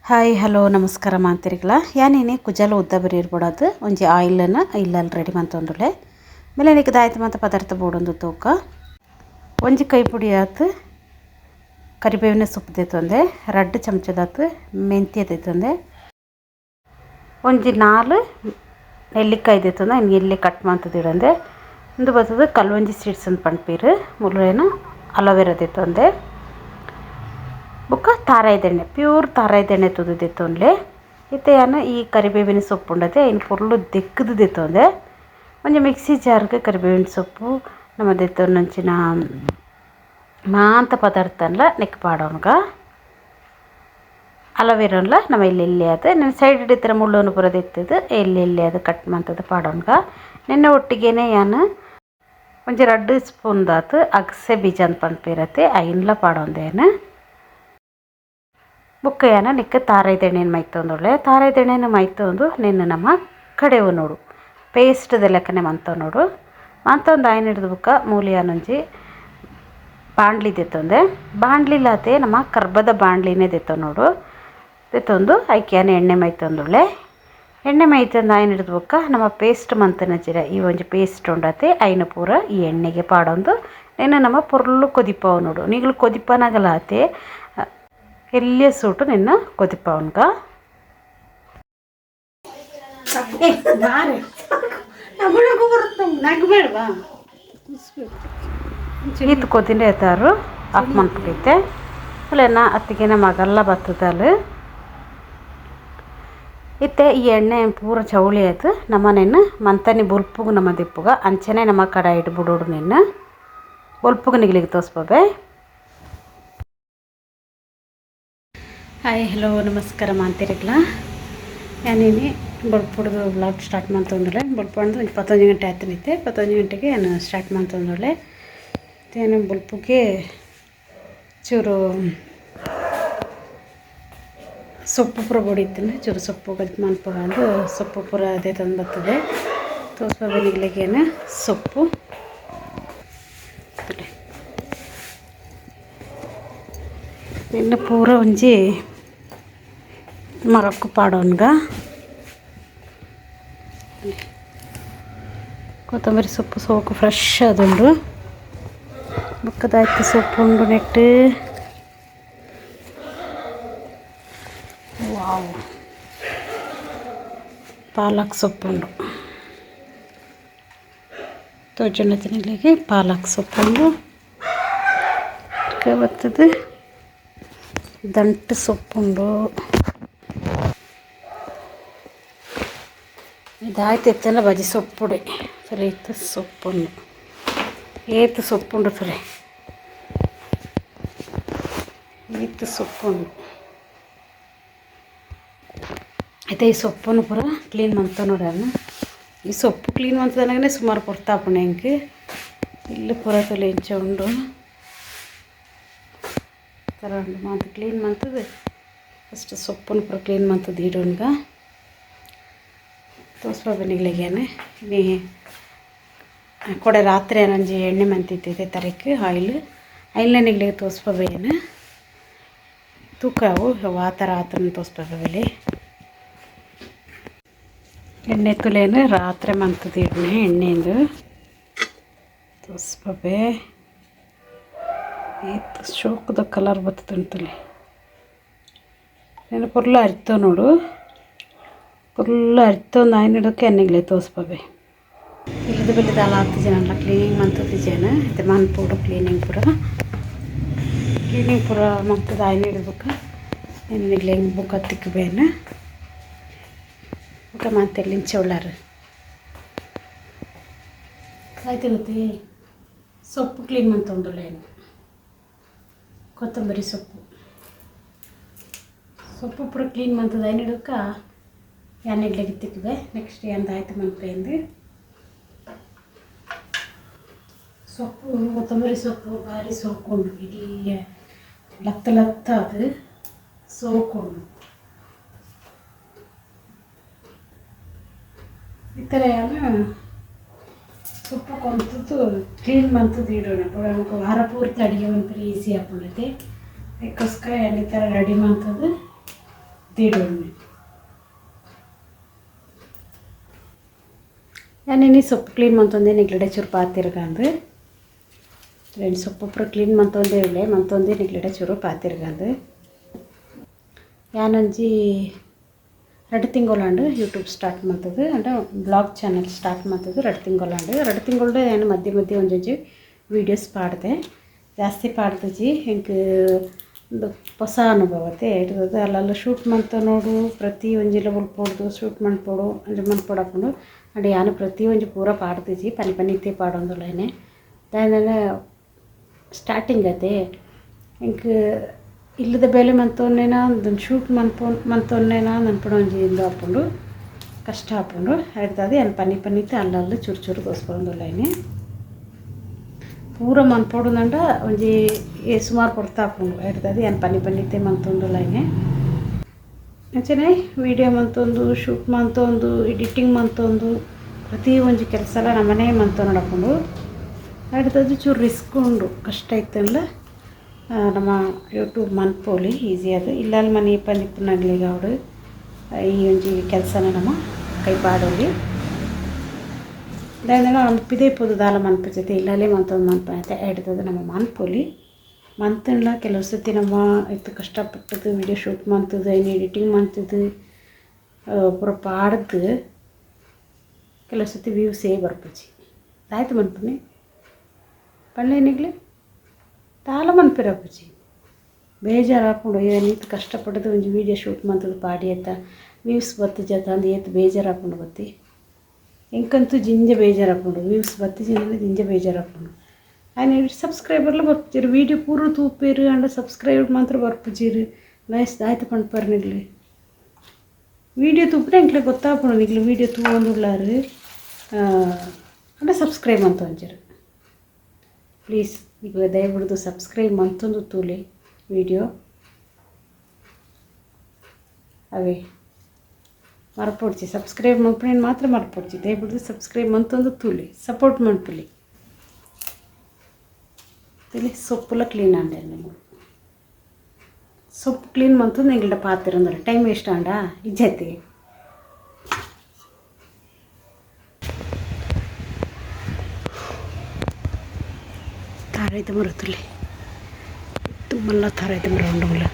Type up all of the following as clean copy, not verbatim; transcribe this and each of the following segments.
Hi hello ನಮಸ್ಕಾರ ಮಾಂತಿರಿಗಳ ಯಾನೇನೆ ಕುಜಲ ಉದ್ದ ಬರೀರ್ಬೋಡದು ಒಂಜಿ ಆಯಿಲನ್ನು ಇಲ್ಲಲ್ಲಿ ರೆಡಿ ಮಂತೊಂದುಲ್ಲೆ ಮೇಲೆ ನಿಕ್ ದಾಯ್ತು ಮಂತ ಪದಾರ್ಥ ಬೋಡೊಂದು ತೂಕ ಒಂಜಿ ಕೈ ಪುಡಿ ಆತು ಕರಿಬೇವಿನ ಸೊಪ್ಪು ದೇತೊಂದೆ ರಡ್ಡು ಚಮಚದಾತು ಮೆಂತ್ಯ ದೇತೊಂದೆ ಒಂಜಿ ನಾಲ್ ನೆಲ್ಲಿಕಾಯಿ ದೇತೊಂದೆ ಐನ್ ಎಲ್ಯ ಕಟ್ ಮಂತುದಿಡೊಂದೆ ಉಂದು ಬತ್ತುದು ಕಲ್ವಂಜಿ ಸೀಡ್ಸ್ ಅಂದ್ ಪನ್ಪೆರ್ ಮುಲ್ಲೇನ ಅಲೋವೆರಾ ದೇತೊಂದೆ ಬೊಕ್ಕ ತಾರಾಯಿದೆಣ್ಣೆ ಪ್ಯೂರ್ ತಾರಾಯಿದೆಣ್ಣೆ ತೂದು ದೆತ್ತೊನ್ಲೆ ಇತ್ತೆ ಯಾನ್ ಈ ಕರಿಬೇವಿನ ಸೊಪ್ಪು ಉಂಡತೆ ಐನ್ ಪೊರ್ಲು ದೆಕ್ಕುದು ದೆತ್ತೊಂದೆ ಒಂಜಿ ಮಿಕ್ಸಿ ಜಾರ್ಗ್ ಕರಿಬೇವಿನ ಸೊಪ್ಪು ನಮ ದೆತ್ತೊನಂಚಿನ ಮಾಂತ ಪದಾರ್ಥನ್ಲ ನೆಕ್ ಪಾಡೊನ್ಗ ಅಲೋವೆರಾನ್ಲ ನಮ ಎಲ್ಯ ಎಲ್ಯ ಆದ್ ನೆನ್ ಸೈಡ್ ಡ್ ಇತ್ತಿನ ಮುಳ್ಳುನು ಪೂರ ದೆತ್ತುದು ಎಲ್ಯ ಎಲ್ಯ ಆದ್ ಕಟ್ ಮಂತುದು ಪಾಡೊನ್ಗ ನೆನ್ನ ಒಟ್ಟಿಗೆನೆ ಯಾನ್ ಒಂಜಿ ರಡ್ಡ್ ಸ್ಪೂನ್ ದಾತ್ ಅಗಸೆ ಬೀಜ ಅಂದ್ ಪನ್ಪೆರತೆ ಐನ್ಲ ಪಾಡೊಂದೆ ಯಾನ್. ಬೊಕ್ಕ ಯಾನ್ ನೆಕ್ಕ್ ತಾರಾಯಿದೆಣ್ಣೆನ್ ಮೈತೊಂದುಲ್ಲೆ ತಾರಾಯಿದೆಣ್ಣೆನ್ ಮೈತೊಂದು ನೆನ್ನ್ ನಮ ಕಡೆವು ನೋಡು ಪೇಸ್ಟ್ ದ ಲೆಕ್ಕನೆ ಮಂತೊನೊಡು ಮಂತೊಂದು ಆಯಿನೆಡ್ದ್ ಬೊಕ್ಕ ಮೂಲು ಯಾನೊಂಜಿ ಬಾಂಡ್ಲಿ ದೆತ್ತೊಂದೆ ಬಾಂಡ್ಲಿಲಾತೆ ನಮ ಕರ್ಬದ ಬಾಂಡ್ಲಿನೇ ದೆತ್ತೊನೊಡು ದೆತ್ತೊಂದು ಐಕ್ ಯಾನ್ ಎಣ್ಣೆ ಮೈತೊಂದುಲ್ಲೆ ಎಣ್ಣೆ ಮೈತೊಂದು ಆಯಿನೆಡ್ದ್ ಬೊಕ್ಕ ನಮ ಪೇಸ್ಟ್ ಮಂತಿನಂಚಿನ ಈ ಒಂಜಿ ಪೇಸ್ಟ್ ಉಂಡತೆ ಐನ್ ಪೂರ ಈ ಎಣ್ಣೆಗೆ ಪಾಡೊಂದು ನೆನ್ನ್ ನಮ ಪೊರ್ಲು ಕೊದಿಪಾವೊನೊಡು ನಿಕುಲು ಕೊದಿಪನಗಲಾತೆ ಎಲ್ಯ ಸೂಟು ನೆನ್ನ ಕೊದಿಪಾವೊನ್ಗ. ಈತ್ ಕೊದಿಂಡ ಏತಾರು ಆಫ್ ಮನ್ಪುಗೈತೆ ಅಲ್ಲೇನ ಅತ್ತಿಗೆನ ಮಗಲ್ಲ ಬತ್ತದಲ್ ಇತ್ತೆ ಈ ಎಣ್ಣೆ ಪೂರ ಚೌಳಿ ಆಯ್ತು ನಮ್ಮ ನೆನ್ನ ಮಂತನಿ ಬೊಲ್ಪುಗು ನಮ್ಮ ದಿಪ್ಪುಗ ಅಂಚನೆ ನಮ್ಮ ಕಡಾಯಿಡ್ ಬುಡೋಡು ನಿನ್ನ ಬೊಲ್ಪುಗು ನಿಗಲಿಗೆ ತೋಸ್ಪಬೆ. ಹಾಯ್ ಹಲೋ ನಮಸ್ಕಾರ ಮಾಂತಿರಿಗ್ಲ ಯಾನೇನಿ ಬೊಲ್ಪುಡ್ದು ವ್ಲಾಗ್ ಸ್ಟಾರ್ಟ್ ಮಂತೊಂದುಲ್ಲೆ ಬೊಲ್ಪು ಅಂದ್ರೆ ಒಂಜಿ 11 ಗಂಟೆ ಆತನಿತ್ತೆ 11 ಗಂಟೆಗೆ ಯಾನ್ ಸ್ಟಾರ್ಟ್ ಮಂತೊಂದುಲ್ಲೆ ಯಾನ್ ಬೊಲ್ಪುಗೆ ಚೂರು ಸೊಪ್ಪು ಪೂರ ಬೊಡಿತ್ತುಂಡು ಚೂರು ಸೊಪ್ಪು ಕಟ್ ಮನ್ಪುಗಂದು ಸೊಪ್ಪು ಪೂರ ದೆತೊಂದು ಬತ್ತದೆ ತೋಸ್ಪ ಬೆನಿಗ್ಲೆಗೇನು ಸೊಪ್ಪು ಇನ್ನು ಪೂರ ಒಂಜಿ ಮರಕ್ಕು ಪಾಡೊನ್ಗ ಕೊತ್ತಂಬರಿ ಸೊಪ್ಪು ಸೋಕು ಫ್ರೆಶ್ ಆದುಂಡು ಬೊಕ್ಕ ಸೊಪ್ಪು ಉಂಡು ನೆಟ್ಟ್ ವಾವ್ ಪಾಲಕ್ ಸೊಪ್ಪುಂಡು ತೋಜುಂಡ ತಿನಲಿಗೆ ಪಾಲಕ್ ಸೊಪ್ಪುಂಡು ಬತ್ತುದು ದಂಟು ಸೊಪ್ಪುಂಡು ಇದಾಯ್ತು ಇತ್ತಲ್ಲ ಬಜಿ ಸೊಪ್ಪುಡೆ ಸರಿ ಇತ್ತು ಸೊಪ್ಪುಂಡು ಏತ್ ಸೊಪ್ಪುಂಡು ತುಲೆ ಏತ್ ಸೊಪ್ಪುಂಡು అయితే ಈ ಸೊಪ್ಪುನು ಪೂರ ಕ್ಲೀನ್ ಮಂತೊನೊಡು ಈ ಸೊಪ್ಪು ಕ್ಲೀನ್ ಮಂತದನಗನೆ ಸುಮಾರು ಪೊರ್ತಾಪುಂಡು ಎಂಕ್ ಇಲ್ಲ್ ಪೂರ ತುಲೆ ಇಂಚ ಉಂಡು ಥರ ಉಂಡು ಮಾತ ಕ್ಲೀನ್ ಮಂತುದು ಫಸ್ಟ್ ಸೊಪ್ಪುನು ಪೂರ ಕ್ಲೀನ್ ಮಂತುದು ದೀಡೊನ್ಗ ತೋಸ್ಪ ಬೆನಿಗ್ಲೆಗೇನೆ ಇನಿ ಕೊಡೆ ರಾತ್ರಿ ಒಂಜಿ ಎಣ್ಣೆ ಮಂತಿತ್ತೆ ತರೆಕ್ ಆಯಿಲ್ ಐಲ್ನ ನಿಗ್ಲೆಗ್ ತೋಸ್ಪ ಬೇನೆ ತೂಕ ಅವು ಆ ಥರ ಆತನ ತೋಸ್ಪ ಬೆಲೆ ಎಣ್ಣೆ ತುಲೇನು ರಾತ್ರಿ ಮಂತುದು ಎಣ್ಣೆ ಎಣ್ಣೆಂದು ತೋಸ್ಪಬೆ ಏತ್ ಶೋಕುದ ಕಲರ್ ಬತ್ತುಂತುಲೆ ನೆನ ಪೊರ್ಲು ಅರಿತೊ ನೋಡು ಪೊರ್ಲು ಅರಿತೊಂದು ಆಯ್ನಿಡಕ್ಕೆ ಎಣ್ಣೆಗ್ಲೆ ತೋಸ್ಪಬೆ ಇಲ್ಲದ ಬೆಲ್ಲ ದಾಲ ಆತಿಜನಲ್ಲ ಕ್ಲೀನಿಂಗ್ ಮಂತುದಿಜೆನ ಇತ್ತೆ ಮನ್ಪೊಡು ಕ್ಲೀನಿಂಗ್ ಪೂರ ಕ್ಲೀನಿಂಗ್ ಪೂರ ಮಂತುದು ಆಯ್ನಿಡ್ಬೊಕ ಎಣ್ಣೆಗ್ಲೆ ಬೊಕ ತಿಕ್ಕಬೇನ ಬೊಕ ಮಾತೆರ್ಲ ಇಂಚ ಉಳ್ಳಾರ್ ಆಯ್ತು ಗೊತ್ತಿ ಸೊಪ್ಪು ಕ್ಲೀನ್ ಮಂತೊಂದುಲ್ಲೆ ಕೊತ್ತಂಬರಿ ಸೊಪ್ಪು ಸೊಪ್ಪು ಪೂರ ಕ್ಲೀನ್ ಮಂತುದು ಆಯ್ನಿಡ್ಬೊಕ ಎಣ್ಣೆಗ್ಲೆಗ್ ತಿಕ್ಕುವೆ ನೆಕ್ಸ್ಟ್ ಯಾನ್ ದಾಯ್ತು ಮನ್ಪೆಂದು ಸೊಪ್ಪು ಕೊತ್ತಂಬರಿ ಸೊಪ್ಪು ಬಾರಿ ಸೋಕುಂಡು ಇಡೀ ಲತ್ತ ಲತ್ತ ಅದು ಸೋಕುಂಡು ಈ ಥರ ಯಾನ್ ಸೊಪ್ಪು ಕೊಂತುದು ಕ್ಲೀನ್ ಮಂತುದು ಇಡೋಣ ನಮಕ್ ವಾರ ಪೂರ್ತಿ ಅಡುಗೆ ಮನ್ಪೆರೆ ಈಸಿ ಆಪುಂಡತೆ ಅದಕ್ಕೋಸ್ಕರ ಯಾನ್ ಈ ಥರ ರೆಡಿ ಮಂತುದು ದೀಡೊಣ್ಣೆ ಯಾನೇನಿ ಸೊಪ್ಪು ಕ್ಲೀನ್ ಮಂತೊಂದೆ ನಿಗ್ಲಡೆ ಚೂರು ಪಾತಿರ್ಗಂದು రెండు ಸೊಪ್ಪು ಪೂರ ಕ್ಲೀನ್ ಮಂತೊಂದೇ ಇಲ್ಲೆ ಮಂತೊಂದೇ ನಿಗ್ಲಡೆ ಚೂರು ಪಾತಿರ್ಗಂದು ಯಾನೊಂಜಿ 2 ತಿಂಗಳಾಂಡು ಯೂಟ್ಯೂಬ್ ಸ್ಟಾರ್ಟ್ ಮಂತದು and blog channel start ಮಂತದು 2 ತಿಂಗಳಾಂಡು 2 ತಿಂಗಳು ನಾನು ಮಧ್ಯೆ ಮಧ್ಯೆ ಒಂಜೊಂಜಿ ವೀಡಿಯೋಸ್ ಪಾಡ್ದೆ ಜಾಸ್ತಿ ಪಾಡ್ದಜಿ ಎಂಕ್ ಒಂದು ಹೊಸ ಅನುಭವತೆ ಇರ್ತದೆ ಅಲ್ಲೆಲ್ಲ ಶೂಟ್ ಮಂತ ನೋಡು ಪ್ರತಿ ಒಂಜಿಲ ಬುಲ್ಪೊಡ್ದು ಶೂಟ್ ಮನ್ಪೊಡು ಅಂಚ ಮನ್ಪೊಡಾಪುಂಡು ಅಂಡ್ ಯಾನು ಪ್ರತಿ ಒಂಜಿ ಪೂರ ಪಾಡ್ದಿಜಿ ಪನಿ ಪನಿತೆ ಪಾಡೊಂದುಲ್ಲೇನೆ ದಾಯೆಂದ್ರೆ ಸ್ಟಾರ್ಟಿಂಗ್ ಅತೆ ಎಂಕ್ ಇಲ್ಲದ ಬೇಲೆ ಮಂತೊನ್ನೇನ ಒಂದೊಂದು ಶೂಟ್ ಮಂತೊನ್ನೇನ ನನ್ಪುಣ ಒಂಜಿ ಇಂದು ಆಪುಂಡು ಕಷ್ಟ ಆಪುಂಡು ಐಡ್ದಾದ್ ಯಾನ್ ಪನಿ ಪನಿತೆ ಅಲ್ಲಲ್ಲಿ ಚೂರು ಚೂರು ತೋಸ್ಪೊಂದುಲ್ಲೇನೆ ಪೂರ ಮನ್ಪೊಡುಂಡ ಒಂಜಿ ಸುಮಾರು ಪೊರ್ತು ಆಪುಂಡು ಐಡ್ದಾದ್ ಯಾನ್ ಪನಿ ಪನಿತೆ ಮಂತೊಂದುಲ್ಲೇನೆ ಅಂಚನೆ ವೀಡಿಯೋ ಮಂತೊಂದು ಶೂಟ್ ಮಂತೊಂದು ಎಡಿಟಿಂಗ್ ಮಂತೊಂದು ಪ್ರತಿ ಒಂಜಿ ಕೆಲಸಲ ನಮ್ಮನೆ ಮಂತೊಂದು ಐಡ್ದಾದ್ ಚೂರು ರಿಸ್ಕ್ ಉಂಡು ಕಷ್ಟ ಇತ್ತಂಡ್ಲ ನಮ್ಮ ಯೂಟ್ಯೂಬ್ ಮನ್ಪೊಲಿ ಈಸಿ ಅದು ಇಲ್ಲಲ್ಲಿ ಮನೆ ಪಂದಿಪ್ಪುನಗ್ಲಿಗ್ ಆವಡ್ ಈ ಒಂಜಿ ಕೆಲಸನ ನಮ್ಮ ಕೈ ಪಾಡೊಲಿ ದಾಯೆಂಡ ನಮ್ಮ ಪಿದೈ ಪೋದು ದಾಲ ಮನ್ಪುಜತೆ ಇಲ್ಲಲ್ಲೇ ಮಂತೊಂದು ಮನ್ಪುನತೆ ಐಡ್ದಾದ್ ನಮ್ಮ ಮನ್ಪೊಲಿ ಮಂತಂಡ್ಲ ಕೆಲವು ಸತಿ ನಮ್ಮ ಇತ್ತು ಕಷ್ಟಪಟ್ಟದು ವೀಡಿಯೋ ಶೂಟ್ ಮಂತದು ಐನ್ ಎಡಿಟಿಂಗ್ ಮಂತದು ಪೂರ ಪಾಡ್ದು ಕೆಲವು ಸತಿ ವ್ಯೂಸೇ ಬರ್ಪುಜಿ ದಾಯ್ತು ಮನ್ಪುನಿ ಪಂಡ ನಿಗ್ಲೆ ದಾಲ ಮನ್ಪಿರಪುಜಿ ಬೇಜಾರಾಪುಂಡು ಏನ್ ಈತ್ ಕಷ್ಟಪಟ್ಟದು ಒಂಜಿ ವೀಡಿಯೋ ಶೂಟ್ ಮಂತದು ಪಾಡಿ ಆತ ವ್ಯೂಸ್ ಬತ್ತುಜತ ಅಂದ್ ಏತ್ ಬೇಜಾರಾಪುಂಡು ಬತ್ತಿ ಎಂಕಂತೂ ಜಿಂಜ ಬೇಜಾರಾಪುಂಡು ವ್ಯೂಸ್ ಬತ್ತಿಜಿಂಡ ಜಿಂಜ ಬೇಜಾರಾಪುಂಡು ಆಯ್ನ ಸಬ್ಸ್ಕ್ರೈಬರ್ಲ ಬರ್ಪುಜೆರ್ ವೀಡಿಯೋ ಪೂರ ತೂಪೆರ್ ಆಂಡ ಸಬ್ಸ್ಕ್ರೈಬ್ ಮಾತ್ರ ಬರ್ಪುಜೆರ್ ನೈಸ್ ದಾಯ್ತು ಪನ್ಪರ್ ನಿಗ್ಲು ವೀಡಿಯೋ ತೂಪುನ ಎಂಕ್ಲೆ ಗೊತ್ತಾಪುಂಡು ನಿಗ್ಲು ವೀಡಿಯೋ ತೂವೊಂದುಲ್ಲಾರ್ ಆಂಡ ಸಬ್ಸ್ಕ್ರೈಬ್ ಮಂತೊಂಜೆರ್ ಪ್ಲೀಸ್ ನಿಗ್ಲು ದಯವಿಡ್ದು ಸಬ್ಸ್ಕ್ರೈಬ್ ಮಂತೊಂದು ತೂಲೆ ವೀಡಿಯೋ ಅವೇ ಮರಪೊಡ್ಚಿ ಸಬ್ಸ್ಕ್ರೈಬ್ ಮನ್ಪುನೇನ್ ಮಾತ್ರ ಮರಪೊಡ್ಚಿ ದಯವಿಡ್ದು ಸಬ್ಸ್ಕ್ರೈಬ್ ಮಂತೊಂದು ತೂಲೆ ಸಪೋರ್ಟ್ ಮನ್ಪುಲೆ ತೂಲೆ ಸೊಪ್ಪುಲ ಕ್ಲೀನ್ ಆಂಡ್ ಸೊಪ್ಪು ಕ್ಲೀನ್ ಮಂತೊಂದು ಎಂಗ್ಲ ಪಾತಿರಂದ್ರೆ ಟೈಮ್ ವೇಸ್ಟ್ ಆಂಡ ಇಜ್ಜತೆ ತಾರೈತ ಮರ ತುಲೆ ಮಲ್ಲ ತಾರೈತ ಮರ ಉಂಡು ಮುಲ್ಲ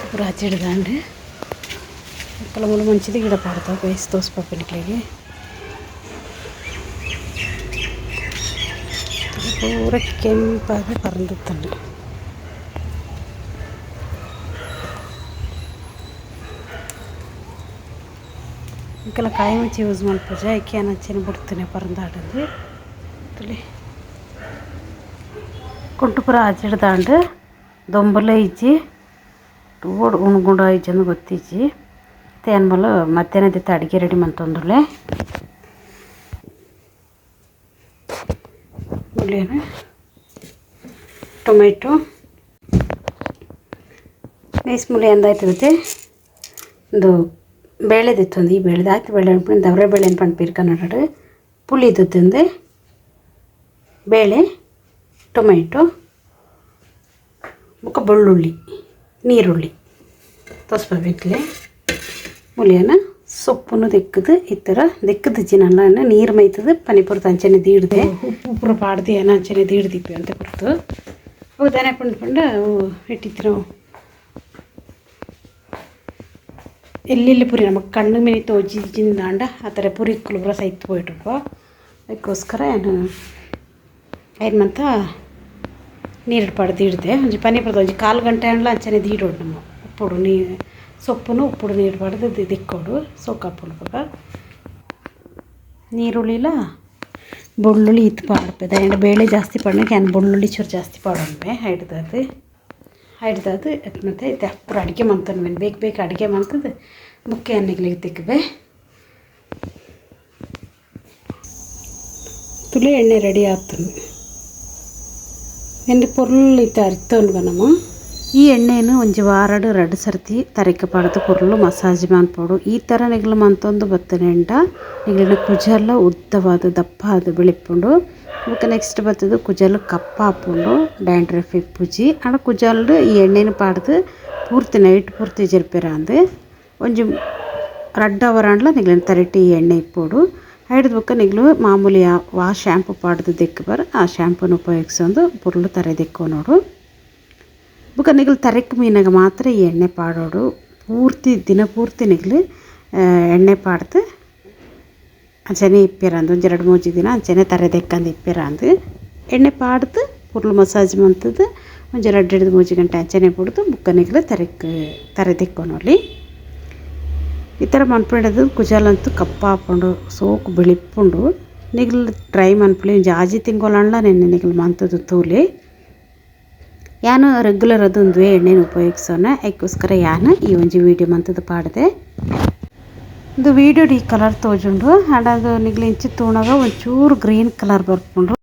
ಪೂರ ಹಚ್ಚಿಡ್ದಾಂಡು ಮುಲ್ಲ ಮುಂಚಿದ ಗಿಡ ಪಾಡ್ತಾವೆ ಬೇಯಿಸಿ ತೋಸ್ಪಪ್ಪಿನಿಕ್ಲಿಗೆ ಪೂರ ಕೆಂಪಾಗಿ ಪರಂದಿತ್ತಂಡು ಇಂಕೆಲ್ಲ ಕಾಯಿ ಮುಂಚೆ ಯೂಸ್ ಮಲ್ಪುಜ ಐಕೆ ಅಂಚನೆ ಬಿಡ್ತೇನೆ ಪರಂದಾಡಂದು ತುಲೆ ಕುಂಟು ಪೂರ ಆಚಿಡ್ದಾಂಡು ದೊಂಬಲ ಇಜ್ಜಿ ಓಡ್ ಉಣ್ಗುಂಡ ಇಜ್ಜಂದು ಗೊತ್ತಿಜ್ಜಿ ತೇನ್ಮಲ ಮಧ್ಯಾಹ್ನದಿತ್ತ ಅಡುಗೆ ರೆಡಿ ಮಂತೊಂದುಲ್ಲೆ ಮುಳ್ಳಿನ ಟೊಮೆಟೊ ನೈಸ್ ಮುಳ್ಳಿ ಎಂದಾಯ್ತದೆ ಒಂದು ಬೇಳೆದಿತ್ತೊಂದು ಈ ಬೇಳೆದು ಆಯ್ತು ಬೇಳೆ ದವರೆ ಬೇಳೆ ಏನು ಪನ್ಪೀರ್ ಕನ್ನಡ ಪುಳಿ ಇದ್ದದ್ದು ಬೇಳೆ ಟೊಮೆಟೊ ಬೊಕ್ಕ ಬೆಳ್ಳುಳ್ಳಿ ನೀರುಳ್ಳಿ ತೋಸ್ಪಬೇಕಲೆ ಮುಳಿಯನ ಸೊಪ್ಪುನು ದೆಕ್ಕದು ಈ ಥರ ದೆಕ್ಕದು ಜಿನಲ್ಲ ನೀರು ಮೈತದ ಪನಿಪುರ ಅಂಚನೆ ದೀಡ್ದೆ ಉಪ್ಪು ಪೂರ ಪಾಡ್ದು ಏನ ಅಂಚನೆ ದೀಡ್ದಿಪ್ಪಿ ಅಂತ ಕೊಡ್ತು ಅವು ದನ ಪಂಡು ಅವು ಇಟ್ಟಿತ್ತು ಎಲ್ಲೆಲ್ಲಿ ಪುರಿ ನಮಗೆ ಕಣ್ಣು ಮೇಲೆ ತೋಜಿಂದಾಂಡ ಆ ಥರ ಪುರಿ ಕುಲುಬ್ರ ಸೈತ್ ಪೋಯಿಟಪ್ಪ ಅದಕ್ಕೋಸ್ಕರ ಏನು ಏನು ನೀರು ಪಾಡ್ದು ದೀಡ್ದೆ ಒಂಜಿ ಪನಿಪುರದ ಒಂಜಿ ಕಾಲು ಗಂಟೆ ಅಂಡ್ಲ ಅಂಚನೆ ದೀಡೋಡು ನಮ್ಮ ಉಪ್ಪುಡು ನೀರು ಸೊಪ್ಪುನು ಉಪ್ಪುಡು ನೀರು ಪಾಡ್ದು ದಿಕ್ಕೋಡು ಸೊಕ್ಕಾಪುಂಡು ಪಕ್ಕ ನೀರುಳ್ಳಿಲ ಬೆಳ್ಳುಳ್ಳಿ ಇತ್ತು ಪಾಡ್ಪೆ ದಾಯೆಂಡ ಬೇಳೆ ಜಾಸ್ತಿ ಪಾಡ್ನಕ್ಕೆ ಏನು ಬೆಳ್ಳುಳ್ಳಿ ಚೂರು ಜಾಸ್ತಿ ಪಾಡೊಂಬೆ ಹಿಡ್ದದು ಐಡ್ದಾದ್ ಮತ್ತೆ ಇತ್ತೆ ಪೂರ ಅಡುಗೆ ಮಂತೊನ್ವೆನ್ ಬೇಗ ಬೇಗ ಅಡುಗೆ ಮಂತುದು ಬೊಕ್ಕ ಯಾನ್ ತಿಕ್ಕಬೆ. ತುಳಿ ಎಣ್ಣೆ ರೆಡಿ ಆತುಂಡು. ಎಣ್ಣೆ ಪೊರ್ಲು ಇತ್ತೆ ಅರಿತೊನ್ಗ ನಮ. ಈ ಎಣ್ಣೆನು ಒಂಜಿ ವಾರಡ್ ರಡ್ಡ್ ಸರ್ತಿ ತರೆಕ್ ಪಾಡ್ದ್ ಪೊರ್ಲು ಮಸಾಜ್ ಮನ್ಪೊಡು. ಈ ಥರ ನಿಗಲು ಮಂತೊಂದು ಬತ್ತನೆಂಡ ನಿಗಲಿನ ಕುಜಲ ಉದ್ದವಾದ ದಪ್ಪಾದ್ ಬೆಳಿಪುಂಡು. ಬೊಕ ನೆಕ್ಸ್ಟ್ ಬತ್ತುದು ಕುಜಲ್ ಕಪ್ಪಾಪುಂಡು, ಡ್ಯಾಂಡ್ರಫ್ ಇಪ್ಪುಜಿ. ಆಂಡ ಕುಜಲ್ಡ್ ಈ ಎಣ್ಣೆನು ಪಾಡ್ದ್ ಪೂರ್ತಿ ನೈಟ್ ಪೂರ್ತಿ ಜೆರ್ಪೆರಾಂದ್ ಒಂಜಿ ರಡ್ಡ್ ಅವರ್ ಆಂಡಲ ನಿಗಲಿನ ತರೆಟ್ ಈ ಎಣ್ಣೆ ಇಪ್ಪೊಡು. ಐಡ್ದ್ ಬೊಕ್ಕ ನಿಗಲು ಮಾಮೂಲಿ ವಾ ಶ್ಯಾಂಪು ಪಾಡ್ದ್ ದೆಕ್ಕ್ ಬರ್ ಆ ಶ್ಯಾಂಪುನು ಉಪಯೋಗಿಸೊಂದು ಪೊರ್ಲು ತರೆ ದೆಕ್ಕೊನೊಡು. ಬೊಕ್ಕ ನಿಗಲು ತರೆಕ್ ಮೀನಾಗ ಮಾತ್ರ ಈ ಎಣ್ಣೆ ಪಾಡೊಡು. ಪೂರ್ತಿ ದಿನ ಪೂರ್ತಿ ನಿಗಲು ಎಣ್ಣೆ ಪಾಡ್ದ್ ಅಂಚನೆ ಇಪ್ಪೆರಂದ್ ಒಂಜಿ ರಡ್ಡ್ ಮೂಜಿ ದಿನ ಅಂಚನೆ ತರೆ ದೆಕ್ಕಂದು ಇಪ್ಪೆರಂದ್. ಎಣ್ಣೆ ಪಾಡ್ದ್ ಪೊರ್ಲು ಮಸಾಜ್ ಮಂತುದು ಒಂಜಿ ರಡ್ಡ್ ಮೂಜಿ ಗಂಟೆ ಅಂಚನೆ ಬುಡ್ದು ಬೊಕ್ಕ ನಿಗಲು ತರೆಕ್ ತರೆ ದೆಕ್ಕೊನೊಲಿ. ಈ ಥರ ಮನ್ಪುನೆಡ್ದ್ ಕುಜಲಂತೂ ಕಪ್ಪಾಪುಂಡು, ಸೋಕು ಬಿಳಿಪುಂಡು. ನಿಗಲು ಟ್ರೈ ಮನ್ಪುಲೆ ಒಂಜಿ ಆಜಿ ತಿಂಗೊಲಾಂಡಲ ನೆನ್ನೆ ನಿಗಲು ಮಂತುದು ತೂಲೆ. ಯಾನ್ ರೆಗ್ಯುಲರ್ ಅದು ಉಂದುವೇ ಎಣ್ಣೆನ್ ಉಪಯೋಗಿಸೋಣ, ಐಕೋಸ್ಕರ ಯಾನ್ ಈ ಒಂಜಿ ವೀಡಿಯೋ ಮಂತುದು ಪಾಡ್ದೆ. ಉಂದು ವೀಡಿಯೋಡ್ ಈ ಕಲರ್ ತೋಜುಂಡು, ಆಂಡ ಅದು ನಿಗಲು ಇಂಚಿ ತೂನಗ ಒಂಚೂರು ಗ್ರೀನ್ ಕಲರ್ ಬರ್ಪುಂಡು.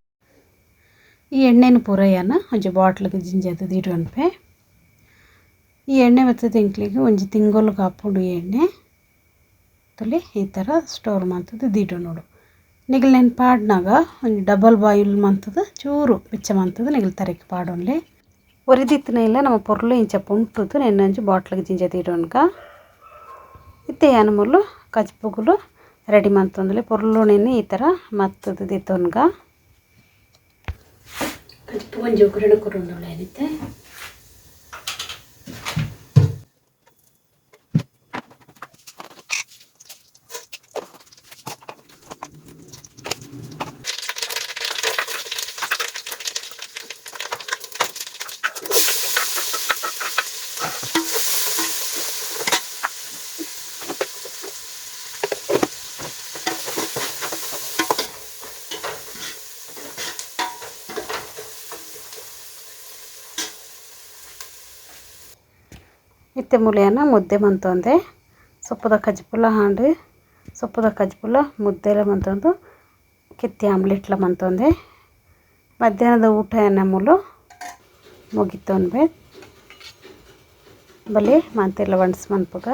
ಈ ಎಣ್ಣೆನ್ ಪೂರ ಯಾನ್ ಒಂಜಿ ಬಾಟ್ಲಿಗ್ ಜಿಂಜಾದ್ ದೀಡೊನ್ಪೆ. ಈ ಎಣ್ಣೆ ಬತ್ತುದು ಎಂಕ್ಲೆಗ್ ಒಂಜಿ ತಿಂಗೊಲುಗ್ ಆಪುಂಡು ಈ ಎಣ್ಣೆ. ತುಲಿ ಈ ಥರ ಸ್ಟೋರ್ ಮಂತುದು ದೀಡೊನೊಡು. ನಿಗಲ್ ನೆನ್ ಪಾಡ್ನಗ ಒಂಜಿ ಡಬಲ್ ಬಾಯ್ಲ್ ಮಂತುದು ಚೂರು ಬೆಚ್ಚ ಮಂತುದು ನಿಗಲ್ ತರೆಕ್ ಪಾಡೊನ್ಲೆ. ಒರಿದಿತ್ತಿನ ಇಲ್ಲ ನಮ್ಮ ಪೊರ್ಲು ಇಂಚ ಪುಂಟುದು ನೆನ್ ಒಂಜಿ ಬಾಟ್ಲಿಗ್ ಜಿಂಜ ದೀಡೊನ್ಗ. ಇತ್ತೆ ಯಾನ್ ಮೂಲು ಕಜ್ಪುಗುಲು ರೆಡಿ ಮಂತೊಂದುಲ್ಲೆ. ಪೊರ್ಲು ನೆನ್ ಈ ಥರ ಮತ್ತುದು ದೀತೊನ್ಗ. ಕಜ್ಪು ಒಂಜಿ ಒಗ್ಗರಣೆ ಕೊರೊಂದುಲ್ಲೆ ಇತ್ತೆ. ಇತ್ತೆ ಮೂಲೆಯನ್ನ ಮುದ್ದೆ ಮಂತೊಂದೆ. ಸೊಪ್ಪುದ ಕಜ್ಪುಲ ಹಾಂಡ್ ಸೊಪ್ಪುದ ಕಜ್ಪುಲ ಮುದ್ದೆಲ ಮಂತೊಂದು ಕೆತ್ತಿ ಆಮ್ಲೆಟ್ಲ ಮಂತೊಂದೆ. ಮಧ್ಯಾಹ್ನದ ಊಟ ಎನ್ನ ಮೂಲು ಮುಗಿತೊನ್ಬೆ. ಬಲೆ ಮಾಂತೆಲ್ಲ ವಣ್ಸ್ ಮನ್ಪುಗ.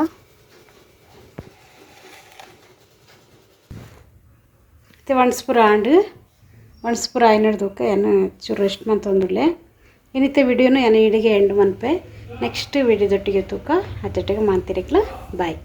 ಇತ್ತೆ ವಣ್ಸ್ಪುರ ಆಂಡ್. ವಣ್ಸ್ಪುರ ಆಯ್ನಡ್ದೊಕ್ಕ ಯಾನ್ ಚೂರು ರೆಸ್ಟ್ ಮಂತೊಂದುಲ್ಲೆ. ಇನ್ನಿತ್ತೆ ವಿಡಿಯೋನು ಯಾನ್ ಇಡಿಗೆ ಎಂಡ್ ಮನ್ಪೆ. ನೆಕ್ಸ್ಟ್ ವಿಡಿಯೋದೊಟ್ಟಿಗೆ ತೂಕ ಅತ್ತೊಟ್ಟಿಗೆ ಮಾಂತಿರೆಕ್ಲ ಬಾಯ್.